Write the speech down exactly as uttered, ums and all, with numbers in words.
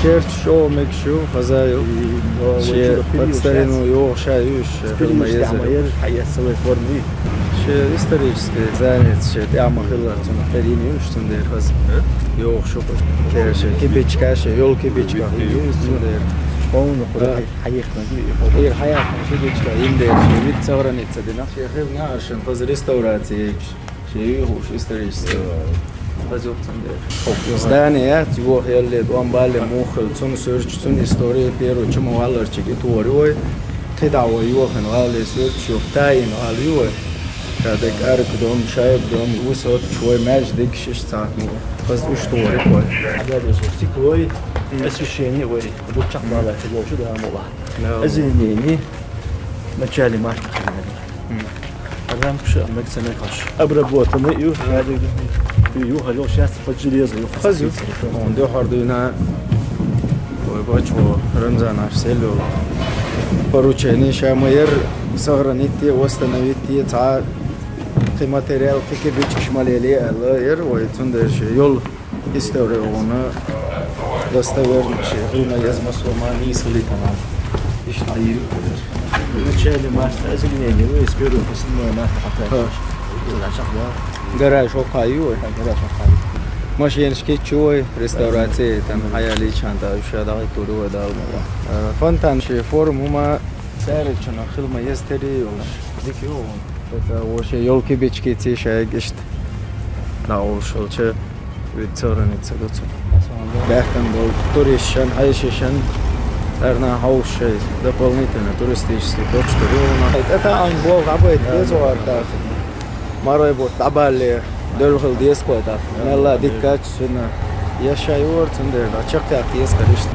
Черч шоу мег шу, хазаю. Ше под старину йоах ша юш, ше хилма езар. Ше исторический зданица, ше тӀама хилар цун перин юш, цун дер хаз. Йоах шу, ше кибичка, ше йол кибичка юш, цун дер. Полно худа хаяхна. Ир хаяхна кибичка, им дер, ше вид сограница дина. Ше хилма аршин хаз реставрация. Ше юхуш исторический. Хазук цун дер. Здание, цигох ялле, дом бале, мухал, цун сөрч, цун история, первый чума валарчик и тори вой. Кида вой йохан вале сөрч, йох тайн вал юй. Кадек арк дом, шайб дом, высот, швой мяч, дик шиш цатну. Хаз уш тори кой. Хада деш стеклой, освещение вой. Бучак бала, чего шу да мола. Озеленение. В начале марта. Адам куш, а мэг цена каш. Обработанный ю, шадик. Ю халё сейчас под железо, ю. Хазу. Он дё хардуйна. Ой, бачо, Рамзан Арселю. Поручение ша майер сохранить, восстановить, ца хи материал, хи кибичкиш малели, ала ер, ой, цундер ше, йол. История уна достоверный ше, руна язма сома, не слитана. Ишта ир. Вначале марта озеленение, вы с первого по седьмое марта хата. Ха. Зачем, да? Гараж окаю, ой. Гараж окаю. Машинский чуй, реставрация, там, хаяли чанда, уша да, туру да. Э, фонтан ше формума, саре чуна хилма естери, уш. Дикю. Это вообще ёлки-бички, ци шайгишт. Да, ушел че. Вид цораница доцу. Бяхтан бол туристшан, хайшишан, арна хаушей, дополнительно туристический точка рёвна. Это ан бол габайт, безуарта. Марой бот, абале, дөлгыл дескота. Мелла диккач сына. Яшай уор цундер, да, чакъяк дескалишт.